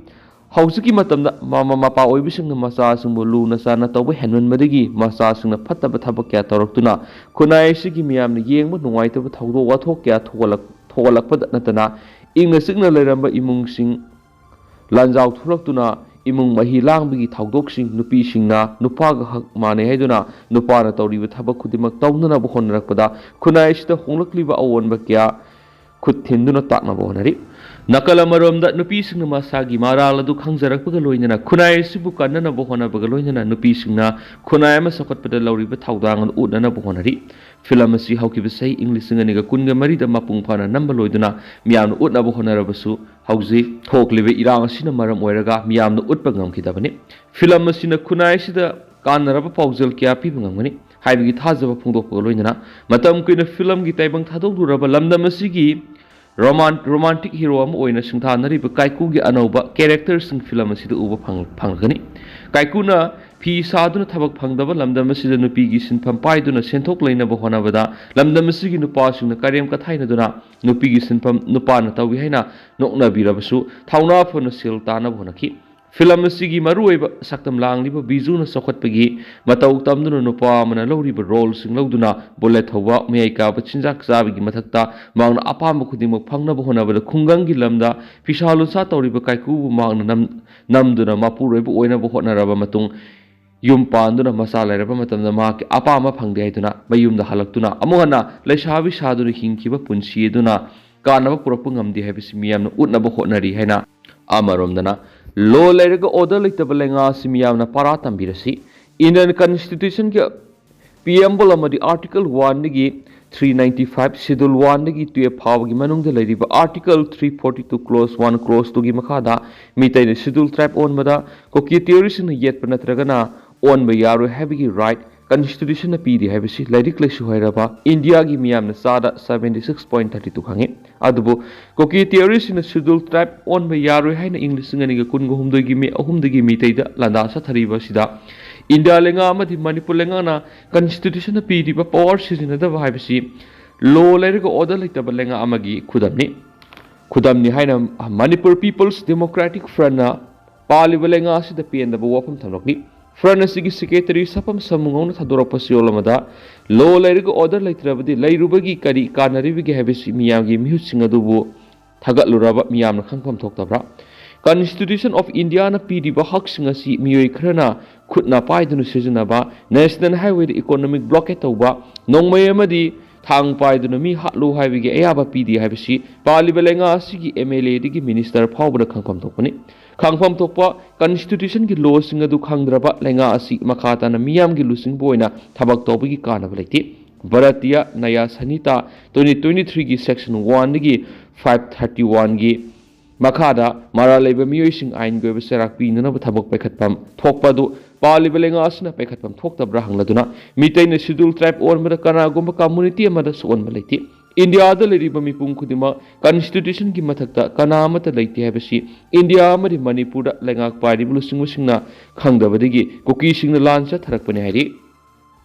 ꯍꯧꯖꯤꯛꯀꯤ ꯃꯇꯝꯗ ꯃꯃꯥ ꯃꯄꯥ ꯑꯣꯏꯕꯁꯤꯡꯅ ꯃꯆꯥꯁꯤꯡꯕꯨ ꯂꯨꯅ ꯆꯥꯟꯅ ꯇꯧꯕ ꯍꯦꯟꯃꯟꯕꯗꯒꯤ ꯃꯆꯥꯁꯤꯡꯅ ꯐꯠꯇꯕ ꯊꯕꯛ ꯀꯌꯥ ꯇꯧꯔꯛꯇꯨꯅ ꯈꯨꯟꯅꯥꯏ ꯑꯁꯤꯒꯤ ꯃꯤꯌꯥꯝꯅ ꯌꯦꯡꯕ ꯅꯨꯡꯉꯥꯏꯇꯕ ꯊꯧꯗꯣꯛ ꯋꯥꯊꯣꯛ ꯀꯌꯥ ꯊꯣꯛꯍꯜꯂꯛ-, ꯊꯣꯛꯍꯜꯂꯛꯄꯗ ꯅꯠꯇꯅ ꯏꯪꯅ ꯆꯤꯛꯅ ꯂꯩꯔꯝꯕ ꯏꯃꯨꯡꯁꯤꯡ ꯂꯥꯟꯖꯥꯎ ꯊꯣꯛꯂꯛꯇꯨꯅ ꯏꯃꯨꯡ ꯃꯍꯤ ꯂꯥꯡꯕꯒꯤ ꯊꯧꯗꯣꯛꯁꯤꯡ, ꯅꯨꯄꯤꯁꯤꯡꯅ ꯅꯨꯄꯥꯒ ꯍꯛ ꯃꯥꯟꯅꯩ ꯍꯥꯏꯗꯨꯅ ꯅꯨꯄꯥꯅ ꯇꯧꯔꯤꯕ ꯊꯕꯛ ꯈꯨꯗꯤꯡꯃꯛ ꯇꯧꯅꯅꯕ ꯍꯣꯠꯅꯔꯛꯄꯗ ꯈꯨꯟꯅꯥꯏ ꯑꯁꯤꯗ ꯍꯣꯡꯂꯛꯂꯤꯕ ꯑꯑꯣꯟꯕ ꯀꯌꯥ ꯈꯨꯠ ꯊꯤꯟꯗꯨꯅ ꯇꯥꯛꯅꯕ ꯍꯣꯠꯅꯔꯤ꯫ ꯅꯥꯀꯜ ꯑꯃꯔꯣꯝꯗ ꯅꯨꯄꯤꯁꯤꯡꯅ ꯃꯁꯥꯒꯤ ꯃꯔꯥꯜ ꯑꯗꯨ ꯈꯪꯖꯔꯛꯄꯒ ꯂꯣꯏꯅꯅ ꯈꯨꯟꯅꯥꯏ ꯑꯁꯤꯕꯨ ꯀꯟꯅꯅꯕ ꯍꯣꯠꯅꯕꯒ ꯂꯣꯏꯅꯅ ꯅꯨꯄꯤꯁꯤꯡꯅ ꯈꯨꯟꯅꯥꯏ ꯑꯃ ꯆꯥꯎꯈꯠꯄꯗ ꯂꯧꯔꯤꯕ ꯊꯧꯗꯥꯡ ꯑꯗꯨ ꯎꯠꯅꯅꯕ ꯍꯣꯠꯅꯔꯤ꯫ Film ꯑꯁꯤ ꯍꯧꯈꯤꯕ ꯆꯍꯤ ꯏꯪ ꯂꯤꯁꯤꯡ ꯑꯅꯤꯒ ꯀꯨꯟꯒ ꯃꯔꯤꯗ ꯃꯄꯨꯡ ꯐꯥꯅ ꯅꯝꯕ ꯂꯣꯏꯗꯨꯅ ꯃꯤꯌꯥꯝꯅ ꯎꯠꯅꯕ ꯍꯣꯠꯅꯔꯕꯁꯨ ꯍꯧꯖꯤꯛ ꯊꯣꯛꯂꯤꯕ ꯏꯔꯥꯡ ꯑꯁꯤꯅ ꯃꯔꯝ ꯑꯣꯏꯔꯒ ꯃꯤꯌꯥꯝꯅ ꯎꯠꯄ ꯉꯝꯈꯤꯗꯕꯅꯤ꯫ Film ꯑꯁꯤꯅ ꯈꯨꯟꯅꯥꯏ ꯑꯁꯤꯗ ꯀꯥꯟꯅꯔꯕ ꯄꯥꯎꯖꯦꯜ ꯀꯌꯥ ꯄꯤꯕ ꯉꯝꯒꯅꯤ ꯍꯥꯏꯕꯒꯤ ꯊꯥꯖꯕ ꯐꯣꯡꯗꯣꯛꯄꯒ ꯂꯣꯏꯅꯅ ꯃꯇꯝ ꯀꯨꯏꯅ filmꯒꯤ ꯇꯥꯏꯕꯪ ꯊꯥꯗꯣꯛꯂꯨꯔꯕ ꯂꯝꯗꯝ ꯑꯁꯤꯒꯤ ꯔꯣꯃꯥꯟ-, romantic hero ꯑꯃ ꯑꯣꯏꯅ ꯁꯤꯡꯊꯥꯅꯔꯤꯕ ꯀꯥꯏꯀꯨꯒꯤ ꯑꯅꯧꯕ characterꯁꯤꯡ film ꯑꯁꯤꯗ ꯎꯕ ꯐꯪ-, ꯐꯪꯂꯒꯅꯤ꯫ ꯀꯥꯏꯀꯨꯅ ꯐꯤ ꯁꯥꯗꯨꯅ ꯊꯕꯛ ꯐꯪꯗꯕ ꯂꯝꯗꯝ ꯑꯁꯤꯗ ꯅꯨꯄꯤꯒꯤ ꯁꯤꯟꯐꯝ ꯄꯥꯏꯗꯨꯅ ꯁꯦꯟꯊꯣꯛ ꯂꯩꯅꯕ ꯍꯣꯠꯅꯕꯗ ꯂꯝꯗꯝ ꯑꯁꯤꯒꯤ ꯅꯨꯄꯥꯁꯤꯡꯅ ꯀꯔꯦꯝ ꯀꯊꯥꯏꯅꯗꯨꯅ ꯅꯨꯄꯤꯒꯤ ꯁꯤꯟꯐꯝ ꯅꯨꯄꯥꯅ ꯇꯧꯏ ꯍꯥꯏꯅ ꯅꯣꯛꯅꯕꯤꯔꯕꯁꯨ ꯊꯧꯅꯥ ꯐꯅ ꯁꯦꯜ ꯇꯥꯅꯕ ꯍꯣꯠꯅꯈꯤ꯫ Film ꯑꯁꯤꯒꯤ ꯃꯔꯨꯑꯣꯏꯕ ꯁꯛꯇꯝ ꯂꯥꯡꯂꯤꯕ ꯕꯤꯖꯨꯅ ꯆꯥꯎꯈꯠꯄꯒꯤ ꯃꯇꯧ ꯇꯝꯗꯨꯅ ꯅꯨꯄꯥ ꯑꯃꯅ ꯂꯧꯔꯤꯕ roleꯁꯤꯡ ꯂꯧꯗꯨꯅ bullet ꯊꯧꯕ, ꯃꯌꯥꯏ ꯀꯥꯕ, ꯆꯤꯟꯖꯥꯛ ꯆꯥꯕꯒꯤ ꯃꯊꯛꯇ ꯃꯍꯥꯛꯅ ꯑꯄꯥꯝꯕ ꯈꯨꯗꯤꯡꯃꯛ ꯐꯪꯅꯕ ꯍꯣꯠꯅꯕꯗ ꯈꯨꯡꯒꯪꯒꯤ ꯂꯝꯗ ꯐꯤꯁꯥ ꯂꯣꯟꯁꯥ ꯇꯧꯔꯤꯕ ꯀꯥꯏꯀꯨꯕꯨ ꯃꯍꯥꯛꯅ ꯅꯝ-, ꯅꯝꯗꯨꯅ ꯃꯄꯨꯔꯣꯏꯕ ꯑꯣꯏꯅꯕ ꯍꯣꯠꯅꯔꯕ ꯃꯇꯨꯡ ꯌꯨꯝ ꯄꯥꯟꯗꯨꯅ ꯃꯆꯥ ꯂꯩꯔꯕ ꯃꯇꯝꯗ ꯃꯍꯥꯛꯀꯤ ꯑꯄꯥꯝꯕ ꯐꯪꯗꯦ ꯍꯥꯏꯗꯨꯅ ꯃꯌꯨꯝꯗ ꯍꯜꯂꯛꯇꯨꯅ ꯑꯃꯨꯛ ꯍꯟꯅ ꯂꯩꯁꯥꯕꯤ ꯁꯥꯗꯨꯅ ꯍꯤꯡꯈꯤꯕ ꯄꯨꯟꯁꯤ ꯑꯗꯨꯅ ꯀꯥꯟꯅꯕ ꯄꯨꯔꯛꯄ ꯉꯝꯗꯦ ꯍꯥꯏꯕꯁꯤ ꯃꯤꯌꯥꯝꯅ ꯎꯠꯅꯕ ꯍꯣꯠꯅꯔꯤ ꯍꯥꯏꯅ ꯑꯃꯔꯣꯝꯗꯅ law ꯂꯩꯔꯒ order ꯂꯩꯇꯕ ꯂꯩꯉꯥꯛ ꯑꯁꯤ ꯃꯤꯌꯥꯝꯅ ꯄꯔꯥ ꯇꯝꯕꯤꯔꯁꯤ꯫ Indian Constitutionꯒꯤ Preamble ꯑꯃꯗꯤ Article one ꯗꯒꯤ three ninety five, Schedule one ꯗꯒꯤ twelve ꯐꯥꯎꯕꯒꯤ ꯃꯅꯨꯡꯗ ꯂꯩꯔꯤꯕ Article three forty two, Clause one, Clause two ꯒꯤ ꯃꯈꯥꯗ ꯃꯤꯇꯩꯅ Schedule Tribe ꯑꯣꯟꯕꯗ ꯀꯨꯀꯤ ꯇꯦꯔꯣꯔꯤꯁꯁꯤꯡꯅ ꯌꯦꯠꯄ ꯅꯠꯇ꯭ꯔꯒꯅ ꯑꯣꯟꯕ ꯌꯥꯔꯣꯏ ꯍꯥꯏꯕꯒꯤ right Constitution ꯅ ꯄꯤꯔꯤ ꯍꯥꯏꯕꯁꯤ ꯂꯥꯏꯔꯤꯛ ꯂꯥꯏꯁꯨ ꯍꯩꯔꯕ ꯏꯟꯗꯤꯌꯥꯒꯤ ꯃꯤꯌꯥꯝꯅ ꯆꯥꯗ seventy six point thirty two ꯈꯪꯉꯤ꯫ ꯑꯗꯨꯕꯨ ꯀꯨꯀꯤ ꯇꯦꯔꯣꯔꯤꯁꯁꯤꯡꯅ Schedule Tribe ꯑꯣꯟꯕ ꯌꯥꯔꯣꯏ ꯍꯥꯏꯅ ꯏꯪ ꯂꯤꯁꯤꯡ ꯑꯅꯤꯒ ꯀꯨꯟꯒ ꯍꯨꯝꯗꯣꯏꯒꯤ ꯃꯦ ꯑꯍꯨꯝꯗꯒꯤ ꯃꯤꯇꯩꯗ ꯂꯥꯟꯗꯥ ꯆꯠꯊꯔꯤꯕ ꯑꯁꯤꯗ ꯏꯟꯗꯤꯌꯥ ꯂꯩꯉꯥꯛ ꯑꯃꯗꯤ ꯃꯅꯤꯄꯨꯔ ꯂꯩꯉꯥꯛꯅ Constitution ꯅ ꯄꯤꯔꯤꯕ power ꯁꯤꯖꯤꯟꯅꯗꯕ ꯍꯥꯏꯕꯁꯤ law ꯂꯩꯔꯒ order ꯂꯩꯇꯕ ꯂꯩꯉꯥꯛ ꯑꯃꯒꯤ ꯈꯨꯗꯝꯅꯤ꯫ ꯈꯨꯗꯝꯅꯤ ꯍꯥꯏꯅ Manipur People's Democratic Front ꯅ ꯄꯥꯜꯂꯤꯕ ꯂꯩꯉꯥꯛ ꯑꯁꯤꯗ ꯄꯦꯟꯗꯕ ꯋꯥꯐꯝ ꯊꯝꯂꯛꯂꯤ꯫ Front ꯑꯁꯤꯒꯤ secretary ꯁꯥꯐꯝ ꯁꯃꯨꯉꯧꯅ ꯊꯥꯗꯣꯔꯛꯄ ꯆꯦꯔꯣꯜ ꯑꯃꯗ law ꯂꯩꯔꯒ order ꯂꯩꯇ꯭ꯔꯕꯗꯤ ꯂꯩꯔꯨꯕꯒꯤ ꯀꯔꯤ ꯀꯥꯟꯅꯔꯤꯕꯒꯦ ꯍꯥꯏꯕꯁꯤ ꯃꯤꯌꯥꯝꯒꯤ ꯃꯤꯍꯨꯠꯁꯤꯡ ꯑꯗꯨꯕꯨ ꯊꯥꯒꯠꯂꯨꯔꯕ ꯃꯤꯌꯥꯝꯅ ꯈꯪꯐꯝ ꯊꯣꯛꯇꯕ꯭ꯔꯥ? Constitution of India ꯅ ꯄꯤꯔꯤꯕ ꯍꯛꯁꯤꯡ ꯑꯁꯤ ꯃꯤꯑꯣꯏ ꯈꯔꯅ ꯈꯨꯠꯅ ꯄꯥꯏꯗꯨꯅ ꯁꯤꯖꯤꯟꯅꯕ, National Highway ꯗ economic blockade ꯇꯧꯕ, ꯅꯣꯡꯃꯩ ꯑꯃꯗꯤ ꯊꯥꯡ ꯄꯥꯏꯗꯨꯅ ꯃꯤ ꯍꯥꯠꯂꯨ ꯍꯥꯏꯕꯒꯤ ꯑꯌꯥꯕ ꯄꯤꯗꯦ ꯍꯥꯏꯕꯁꯤ ꯄꯥꯜꯂꯤꯕ ꯂꯩꯉꯥꯛ ꯑꯁꯤꯒꯤ M L A ꯗꯒꯤ minister ꯐꯥꯎꯕꯗ ꯈꯪꯐꯝ ꯊꯣꯛꯄꯅꯤ꯫ ꯈꯪꯐꯝ ꯊꯣꯛꯄ Constitution ꯒꯤ law ꯁꯤꯡ ꯑꯗꯨ ꯈꯪꯗ꯭ꯔꯕ ꯂꯩꯉꯥꯛ ꯑꯁꯤ ꯃꯈꯥ ꯇꯥꯅ ꯃꯤꯌꯥꯝꯒꯤ ꯂꯨꯆꯤꯡꯕ ꯑꯣꯏꯅ ꯊꯕꯛ ꯇꯧꯕꯒꯤ ꯀꯥꯟꯅꯕ ꯂꯩꯇꯦ꯫ Bharatiya Nyaya Sanhita twenty twenty three ꯒꯤ section one ꯗꯒꯤ five thirty one ꯒꯤ ꯃꯈꯥꯗ ꯃꯔꯥꯜ ꯂꯩꯕ ꯃꯤꯑꯣꯏꯁꯤꯡ ꯑꯥꯏꯟꯒꯤ ꯑꯣꯏꯕ ꯆꯩꯔꯥꯛ ꯄꯤꯅꯅꯕ ꯊꯕꯛ ꯄꯥꯏꯈꯠꯐꯝ ꯊꯣꯛꯄ ꯑꯗꯨ ꯄꯥꯜꯂꯤꯕ ꯂꯩꯉꯥꯛ ꯑꯁꯤꯅ ꯄꯥꯏꯈꯠꯐꯝ ꯊꯣꯛꯇꯕ꯭ꯔꯥ ꯍꯪꯂꯗꯨꯅ, ꯃꯤꯇꯩꯅ Schedule Tribe ꯑꯣꯟꯕꯗ ꯀꯅꯥꯒꯨꯝꯕ community ꯑꯃꯗ ꯁꯣꯛꯍꯟꯕ ꯂꯩꯇꯦ꯫ ꯏꯟꯗꯤꯌꯥꯗ ꯂꯩꯔꯤꯕ ꯃꯤꯄꯨꯝ ꯈꯨꯗꯤꯡꯃꯛ Constitution ꯒꯤ ꯃꯊꯛꯇ ꯀꯅꯥ ꯑꯃꯠꯇ ꯂꯩꯇꯦ ꯍꯥꯏꯕꯁꯤ ꯏꯟꯗꯤꯌꯥ ꯑꯃꯗꯤ ꯃꯅꯤꯄꯨꯔꯗ ꯂꯩꯉꯥꯛ ꯄꯥꯏꯔꯤꯕ ꯂꯨꯆꯤꯡꯕꯁꯤꯡꯅ ꯈꯪꯗꯕꯗꯒꯤ ꯀꯨꯀꯤꯁꯤꯡꯅ ꯂꯥꯟ ꯆꯠꯊꯔꯛꯄꯅꯤ ꯍꯥꯏꯔꯤ꯫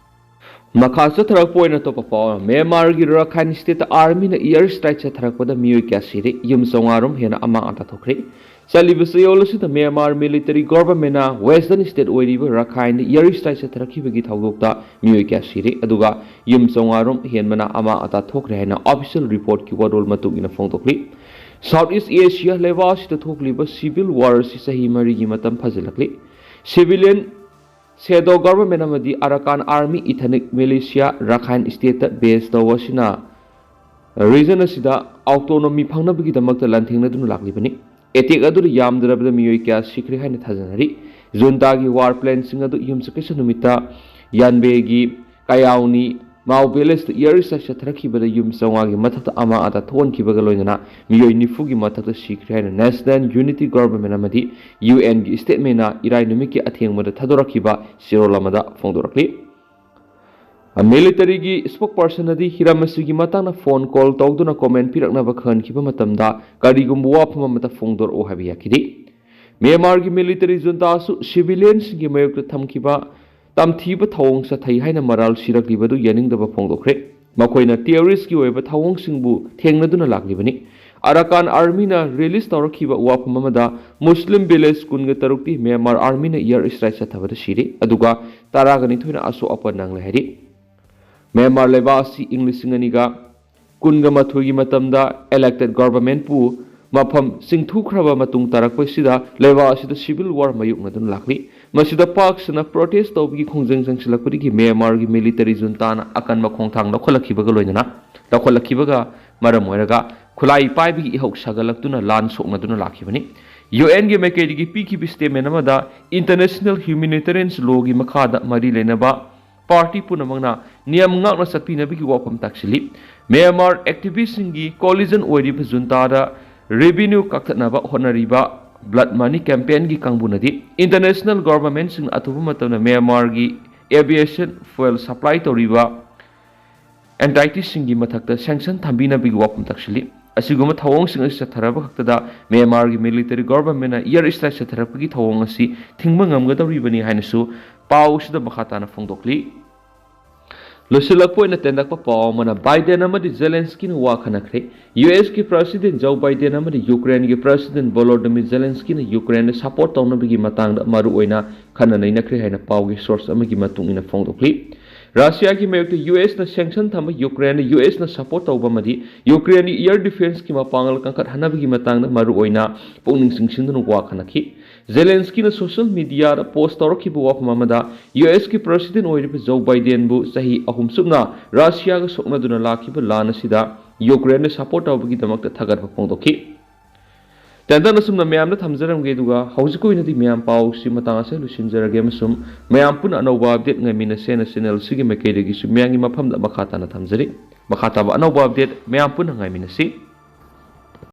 ꯃꯈꯥ ꯆꯠꯊꯔꯛꯄ ꯑꯣꯏꯅ ꯑꯇꯣꯞꯄ ꯄꯥꯎ ꯑꯃ, ꯃ꯭ꯌꯥꯟꯃꯥꯔꯒꯤ ꯔꯥꯈꯥꯏꯟ state ꯇ army ꯅ air strike ꯆꯠꯊꯔꯛꯄꯗ ꯃꯤꯑꯣꯏ ꯀꯌꯥ ꯁꯤꯔꯦ, ꯌꯨꯝ ꯆꯥꯝꯃꯉꯥ ꯔꯣꯝ ꯍꯦꯟꯅ ꯑꯃꯥꯡ ꯑꯇꯥ ꯊꯣꯛꯈ꯭ꯔꯦ꯫ ꯆꯠꯂꯤꯕ ꯆꯌꯣꯜ ꯑꯁꯤꯗ ꯃ꯭ꯌꯥꯟꯃꯥꯔ military government ꯅ western state ꯑꯣꯏꯔꯤꯕ ꯔꯥꯈꯥꯏꯟꯗ air strike ꯆꯠꯊꯔꯛꯈꯤꯕꯒꯤ ꯊꯧꯗꯣꯛꯇ ꯃꯤꯑꯣꯏ ꯀꯌꯥ ꯁꯤꯔꯦ, ꯑꯗꯨꯒ ꯌꯨꯝ ꯆꯥꯝꯃꯉꯥ ꯔꯣꯝ ꯍꯦꯟꯕꯅ ꯑꯃꯥꯡ ꯑꯇꯥ ꯊꯣꯛꯈ꯭ꯔꯦ ꯍꯥꯏꯅ official report ꯀꯤ ꯋꯥꯔꯣꯜ ꯃꯇꯨꯡ ꯏꯟꯅ ꯐꯣꯡꯗꯣꯛꯂꯤ꯫ South East Asia ꯂꯩꯕꯥꯛ ꯑꯁꯤꯗ ꯊꯣꯛꯂꯤꯕ civil war ꯑꯁꯤ ꯆꯍꯤ ꯃꯔꯤꯒꯤ ꯃꯇꯝ ꯐꯖꯤꯜꯂꯛꯂꯤ꯫ Civilian shadow government ꯑꯃꯗꯤ Arakan Army ethnic militia ꯔꯥꯈꯥꯏꯟ state ꯇ base ꯇꯧꯕ ꯑꯁꯤꯅ region ꯑꯁꯤꯗ autonomy ꯐꯪꯅꯕꯒꯤꯗꯃꯛꯇ ꯂꯥꯟꯊꯦꯡꯅꯗꯨꯅ ꯂꯥꯛꯂꯤꯕꯅꯤ꯫ Attack ꯑꯗꯨꯗ ꯌꯥꯝꯗ꯭ꯔꯕꯗ ꯃꯤꯑꯣꯏ ꯀꯌꯥ ꯁꯤꯈ꯭ꯔꯦ ꯍꯥꯏꯅ ꯊꯥꯖꯅꯔꯤ꯫ Junta ꯒꯤ war plan ꯁꯤꯡ ꯑꯗꯨ ꯌꯨꯝꯁꯀꯩꯁ ꯅꯨꯃꯤꯠꯇ ꯌꯥꯟꯕꯦꯒꯤ ꯀꯌꯥꯎꯅꯤ ꯃꯥꯎ ꯚꯤꯂꯦꯖꯇ ꯏꯌꯔ ꯏꯁꯇ꯭ꯔꯥꯏꯛ ꯆꯠꯊꯔꯛꯈꯤꯕꯗ ꯌꯨꯝ ꯆꯥꯝꯃꯉꯥꯒꯤ ꯃꯊꯛꯇ ꯑꯃꯥ ꯑꯇꯥ ꯊꯣꯛꯍꯟꯈꯤꯕꯒ ꯂꯣꯏꯅꯅ ꯃꯤꯑꯣꯏ ꯅꯤꯐꯨꯒꯤ ꯃꯊꯛꯇ ꯁꯤꯈ꯭ꯔꯦ ꯍꯥꯏꯅ ꯅꯦꯁꯅꯦꯜ ꯌꯨꯅꯤꯇꯤ ꯒꯣꯚꯔꯟꯃꯦꯟꯠ ꯑꯃꯗꯤ ꯌꯨ ꯑꯦꯟꯒꯤ ꯁ꯭ꯇꯦꯠꯃꯦꯟꯅ ꯏꯔꯥꯏ ꯅꯨꯃꯤꯠꯀꯤ ꯑꯊꯦꯡꯕꯗ ꯊꯥꯗꯣꯔꯛꯈꯤꯕ ꯆꯦꯔꯣꯜ ꯑꯃꯗ ꯐꯣꯡꯗꯣꯔꯛꯂꯤ꯫ ꯃꯤꯂꯤꯇꯔꯤꯒꯤ ꯁ꯭ꯄꯣꯛꯄꯔꯁꯟ ꯑꯗꯤ ꯍꯤꯔꯝ ꯑꯁꯤꯒꯤ ꯃꯇꯥꯡꯗ ꯐꯣꯟ ꯀꯣꯜ ꯇꯧꯗꯨꯅ ꯀꯣꯃꯦꯟꯠ ꯄꯤꯔꯛꯅꯕ ꯈꯪꯍꯟꯈꯤꯕ ꯃꯇꯝꯗ ꯀꯔꯤꯒꯨꯝꯕ ꯋꯥꯐꯝ ꯑꯃꯠꯇ ꯐꯣꯡꯗꯣꯔꯛꯎ ꯍꯥꯏꯕ ꯌꯥꯈꯤꯗꯦ꯫ ꯃ꯭ꯌꯥꯟꯃꯥꯔꯒꯤ ꯃꯤꯂꯤꯇꯔꯤ ꯖꯨꯟꯇꯥꯁꯨ ꯁꯤꯚꯤꯂꯤꯌꯟꯁꯤꯡꯒꯤ ꯃꯥꯌꯣꯛꯇ ꯊꯝꯈꯤꯕ ꯇꯝꯊꯤꯕ ꯊꯧꯑꯣꯡ ꯆꯠꯊꯩ ꯍꯥꯏꯅ ꯃꯔꯥꯜ ꯁꯤꯔꯛꯂꯤꯕꯗꯨ ꯌꯥꯅꯤꯡꯗꯕ ꯐꯣꯡꯗꯣꯛꯈ꯭ꯔꯦ꯫ ꯃꯈꯣꯏꯅ ꯇꯦꯔꯣꯔꯤꯁ꯭ꯠꯀꯤ ꯑꯣꯏꯕ ꯊꯧꯑꯣꯡꯁꯤꯡꯕꯨ ꯊꯦꯡꯅꯗꯨꯅ ꯂꯥꯛꯂꯤꯕꯅꯤ꯫ ꯑꯔꯥꯀꯥꯟ ꯑꯥꯔꯃꯤꯅ ꯔꯤꯂꯤꯖ ꯇꯧꯔꯛꯈꯤꯕ ꯋꯥꯐꯝ ꯑꯃꯗ ꯃꯨꯁꯂꯤꯝ ꯚꯤꯂꯦꯖ ꯀꯨꯟꯒ ꯇꯔꯨꯛꯇꯤ ꯃ꯭ꯌꯥꯟꯃꯥꯔ ꯑꯥꯔꯃꯤꯅ ꯏꯌꯔ ꯏꯁꯇ꯭ꯔꯥꯏꯛ ꯆꯠꯊꯕꯗ ꯁꯤꯔꯦ, ꯑꯗꯨꯒ ꯇꯔꯥꯒ ꯅꯤꯊꯣꯏꯅ ꯑꯁꯣꯛ ꯑꯄꯟ ꯅꯪꯂꯦ ꯍꯥꯏꯔꯤ꯫ ꯃ꯭ꯌꯥꯟꯃꯥꯔ ꯂꯩꯕꯥꯛ ꯑꯁꯤ ꯏꯪ ꯂꯤꯁꯤꯡ ꯑꯅꯤꯒ ꯀꯨꯟꯒ ꯃꯥꯊꯣꯏꯒꯤ ꯃꯇꯝꯗ ꯏꯂꯦꯛꯇꯦꯗ ꯒꯣꯚꯔꯟꯃꯦꯟꯠꯄꯨ ꯃꯐꯝ ꯆꯤꯡꯊꯨꯈ꯭ꯔꯕ ꯃꯇꯨꯡ ꯇꯥꯔꯛꯄ ꯑꯁꯤꯗ ꯂꯩꯕꯥꯛ ꯑꯁꯤꯗ ꯁꯤꯚꯤꯜ ꯋꯥꯔ ꯃꯥꯌꯣꯛꯅꯗꯨꯅ ꯂꯥꯛꯂꯤ꯫ ꯃꯁꯤꯗ ꯄꯥꯛ ꯁꯟꯅ ꯄ꯭ꯔꯣꯇꯦꯁ꯭ꯠ ꯇꯧꯕꯒꯤ ꯈꯣꯡꯖꯪ ꯆꯪꯁꯤꯜꯂꯛꯄꯗꯒꯤ ꯃ꯭ꯌꯥꯟꯃꯥꯔꯒꯤ ꯃꯤꯂꯤꯇꯔꯤ ꯖꯨꯟꯇꯥꯅ ꯑꯀꯟꯕ ꯈꯣꯡꯊꯥꯡ ꯂꯧꯈꯠꯂꯛꯈꯤꯕꯒ ꯂꯣꯏꯅꯅ ꯂꯧꯈꯠꯂꯛꯈꯤꯕꯒ ꯃꯔꯝ ꯑꯣꯏꯔꯒ ꯈꯨꯠꯂꯥꯏ ꯄꯥꯏꯕꯒꯤ ꯏꯍꯧ ꯁꯥꯒꯠꯂꯛꯇꯨꯅ ꯂꯥꯟ ꯁꯣꯛꯅꯗꯨꯅ ꯂꯥꯛꯈꯤꯕꯅꯤ꯫ ꯌꯨ ꯑꯦꯟꯒꯤ ꯃꯥꯏꯀꯩꯗꯒꯤ ꯄꯤꯈꯤꯕ ꯁ꯭ꯇꯦꯠꯃꯦꯟꯠ ꯑꯃꯗ ꯏꯟꯇꯔꯅꯦꯁꯅꯦꯜ ꯍ꯭ꯌꯨꯃꯦꯅꯤꯇꯦꯔꯤꯌꯟ ꯂꯣꯒꯤ ꯃꯈꯥꯗ ꯃꯔꯤ ꯂꯩꯅꯕ ꯄꯥꯔꯇꯤ ꯄꯨꯝꯅꯃꯛꯅ ꯅꯤꯌꯝ ꯉꯥꯛꯅ ꯆꯠꯄꯤꯅꯕꯒꯤ ꯋꯥꯐꯝ ꯇꯥꯛꯁꯤꯜꯂꯤ꯫ ꯃ꯭ꯌꯥꯟꯃꯥꯔ ꯑꯦꯛꯇꯤꯚꯤꯁ꯭ꯠꯁꯤꯡꯒꯤ ꯀꯣꯂꯤꯖꯟ ꯑꯣꯏꯔꯤꯕ ꯖꯨꯟꯇꯥꯗ ꯔꯦꯚꯤꯅ꯭ꯌꯨ ꯀꯛꯊꯠꯅꯕ ꯍꯣꯠꯅꯔꯤꯕ ꯕ꯭ꯂꯗ ꯃꯅꯤ ꯀꯦꯝꯄꯦꯟꯒꯤ ꯀꯥꯡꯕꯨꯅꯗꯤ ꯏꯟꯇꯔꯅꯦꯁꯅꯦꯜ ꯒꯣꯚꯔꯟꯃꯦꯟꯠꯁꯤꯡꯅ ꯑꯊꯨꯕ ꯃꯇꯝꯗ ꯃ꯭ꯌꯥꯟꯃꯥꯔꯒꯤ ꯑꯦꯚꯤꯌꯦꯁꯟ ꯐ꯭ꯌꯨꯑꯦꯜ ꯁꯄ꯭ꯂꯥꯏ ꯇꯧꯔꯤꯕ ꯑꯦꯟꯇꯥꯏꯇꯤꯁꯤꯡꯒꯤ ꯃꯊꯛꯇ ꯁꯦꯡꯁꯟ ꯊꯝꯕꯤꯅꯕꯒꯤ ꯋꯥꯐꯝ ꯇꯥꯛꯁꯤꯜꯂꯤ꯫ ꯑꯁꯤꯒꯨꯝꯕ ꯊꯧꯑꯣꯡꯁꯤꯡ ꯑꯁꯤ ꯆꯠꯊꯔꯕ ꯈꯛꯇꯗ ꯃ꯭ꯌꯥꯟꯃꯥꯔꯒꯤ ꯃꯤꯂꯤꯇꯔꯤ ꯒꯣꯚꯔꯟꯃꯦꯟꯠꯅ ꯏꯌꯔ ꯏꯁꯇ꯭ꯔꯥꯏꯛ ꯆꯠꯊꯔꯛꯄꯒꯤ ꯊꯧꯑꯣꯡ ꯑꯁꯤ ꯊꯤꯡꯕ ꯉꯝꯒꯗꯧꯔꯤꯕꯅꯤ ꯍꯥꯏꯅꯁꯨ ꯄꯥꯎ ꯑꯁꯤꯗ ꯃꯈꯥ ꯇꯥꯅ ꯐꯣꯡꯗꯣꯛꯂꯤ꯫ ꯂꯣꯏꯁꯤꯜꯂꯛꯄ ꯑꯣꯏꯅ ꯇꯦꯟꯗꯛꯄ ꯄꯥꯎ ꯑꯃꯅ, ꯕꯥꯏꯗꯦꯟ ꯑꯃꯗꯤ ꯖꯦꯂꯦꯟꯁꯀꯤꯅ ꯋꯥ ꯈꯟꯅꯈ꯭ꯔꯦ꯫ ꯌꯨ ꯑꯦꯁꯀꯤ ꯄ꯭ꯔꯁꯤꯗꯦꯟꯠ ꯖꯣ ꯕꯥꯏꯗꯦꯟ ꯑꯃꯗꯤ ꯌꯨꯀ꯭ꯔꯦꯟꯒꯤ ꯄ꯭ꯔꯁꯤꯗꯦꯟꯠ ꯚꯣꯂꯣꯗꯤꯃꯤꯔ ꯖꯦꯂꯦꯟꯁꯀꯤꯅ ꯌꯨꯀ꯭ꯔꯦꯟꯗ ꯁꯄꯣꯔꯠ ꯇꯧꯅꯕꯒꯤ ꯃꯇꯥꯡꯗ ꯃꯔꯨꯑꯣꯏꯅ ꯈꯟꯅ ꯅꯩꯅꯈ꯭ꯔꯦ ꯍꯥꯏꯅ ꯄꯥꯎꯒꯤ ꯁꯣꯔꯁ ꯑꯃꯒꯤ ꯃꯇꯨꯡ ꯏꯟꯅ ꯐꯣꯡꯗꯣꯛꯂꯤ꯫ ꯔꯁꯤꯌꯥꯒꯤ ꯃꯥꯌꯣꯛꯇ ꯌꯨ ꯑꯦꯁꯅ ꯁꯦꯡꯁꯟ ꯊꯝꯕ ꯌꯨꯀ꯭ꯔꯦꯟꯗ ꯌꯨ ꯑꯦꯁꯅ ꯁꯄꯣꯔꯠ ꯇꯧꯕ ꯑꯃꯗꯤ ꯌꯨꯀ꯭ꯔꯦꯟꯒꯤ ꯏꯌꯔ ꯗꯤꯐꯦꯟꯁꯀꯤ ꯃꯄꯥꯡꯒꯜ ꯀꯟꯈꯠꯍꯟꯅꯕꯒꯤ ꯃꯇꯥꯡꯗ ꯃꯔꯨꯑꯣꯏꯅ ꯄꯨꯛꯅꯤꯡ ꯆꯤꯡꯁꯤꯟꯗꯨꯅ ꯋꯥ ꯈꯟꯅꯈꯤ꯫ ꯖꯦꯂꯦꯟꯁꯀꯤꯅ ꯁꯣꯁꯤꯌꯦꯜ ꯃꯤꯗꯤꯌꯥꯗ ꯄꯣꯁ꯭ꯠ ꯇꯧꯔꯛꯈꯤꯕ ꯋꯥꯐꯝ ꯑꯃꯗ ꯌꯨ ꯑꯦꯁꯀꯤ ꯄ꯭ꯔꯁꯤꯗꯦꯟꯠ ꯑꯣꯏꯔꯤꯕ ꯖꯣ ꯕꯥꯏꯗꯦꯟꯕꯨ ꯆꯍꯤ ꯑꯍꯨꯝ ꯆꯨꯞꯅ ꯔꯁꯤꯌꯥꯒ ꯁꯣꯛꯅꯗꯨꯅ ꯂꯥꯛꯈꯤꯕ ꯂꯥꯟ ꯑꯁꯤꯗ ꯌꯨꯀ꯭ꯔꯦꯟꯗ ꯁꯄꯣꯔꯠ ꯇꯧꯕꯒꯤꯗꯃꯛꯇ ꯊꯥꯒꯠꯄ ꯐꯣꯡꯗꯣꯛꯈꯤ꯫ ꯇꯦꯟꯇꯛꯅ ꯁꯨꯝꯅ ꯃꯌꯥꯝꯗ ꯊꯝꯖꯔꯝꯒꯦ, ꯑꯗꯨꯒ ꯍꯧꯖꯤꯛꯀꯤ ꯑꯣꯏꯅꯗꯤ ꯃꯌꯥꯝ ꯄꯥꯎꯁꯤ ꯃꯇꯥꯡ ꯑꯁꯤꯗ ꯂꯣꯏꯁꯤꯟꯖꯔꯒꯦ, ꯑꯃꯁꯨꯡ ꯃꯌꯥꯝ ꯄꯨꯟꯅ ꯑꯅꯧꯕ update ꯉꯥꯏꯃꯤꯟꯅꯁꯦꯅ channel ꯑꯁꯤꯒꯤ ꯃꯥꯏꯀꯩꯗꯒꯤꯁꯨ ꯃꯌꯥꯝꯒꯤ ꯃꯐꯝꯗ ꯃꯈꯥ ꯇꯥꯅ ꯊꯝꯖꯔꯤ꯫ ꯃꯈꯥ ꯇꯥꯕ ꯑꯅꯧꯕ update ꯃꯌꯥꯝ ꯄꯨꯟꯅ ꯉꯥꯏꯃꯤꯟꯅꯁꯤ꯫